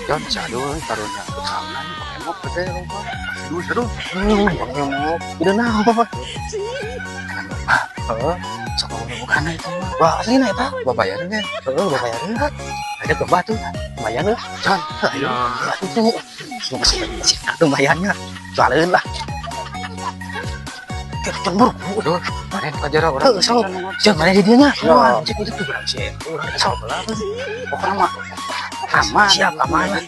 Jon, sadul karunya kanan emok teh lupa. Aduh, aduh. Emok. Udah naon? Heeh. Sok bukan itu mah. Wah, aslina eta. Babayaran ya. Heeh, babayaran. Ada ke batu. Lumayan lah. Jon, Ayo. Atuh. Lumayannya. Soaleun lah. Kita buru. Aduh, mana yang kajara orang. Heeh, sok. Jangan mana di dieu nya. Ya. Cek itu tuh berang sih. Urang sok lah. Pokoknya mah aman. Siap aman lah.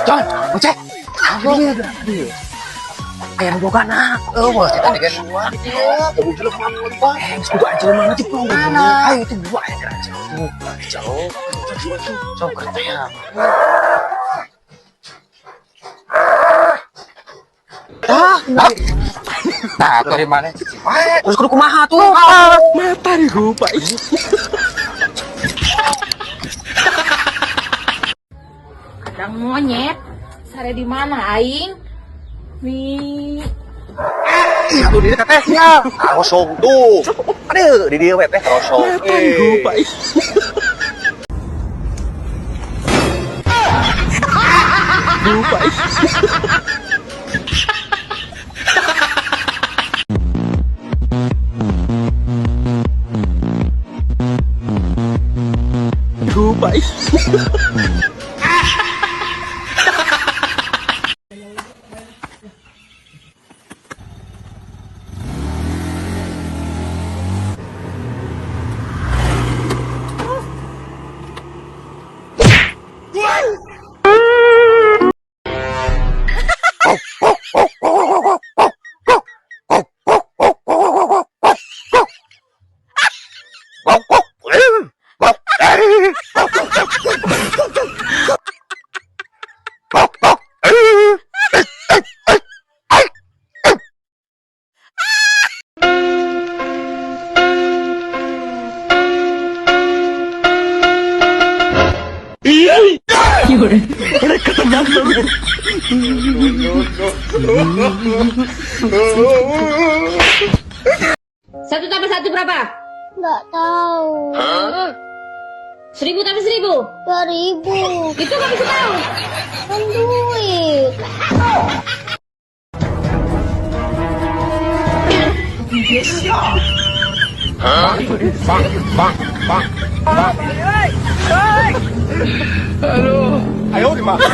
Jon, ngecek. Aya nu boga na. Oh, kita dengan dua. Iya, jelema lupa. Eh, geus kudu anjeun mah nanti Mana? Ayo itu dua aya keur anjeun. Jauh. Sok kereta ya. Ah, Nah, dari mana? terus kudu kumaha tuh? Mata dirupa. Kadang monyet, sare di mana aing? Nih, Aduh, di teh nya. Karosong tuh. Aduh, di dieu we teh karosong. Mata dirupa. Rupa. Rupa. Satu tambah satu berapa? Nggak tahu. 1000 tambah 1000. 2000. Itu nggak bisa tahu. Kan duit. Ayo di mana?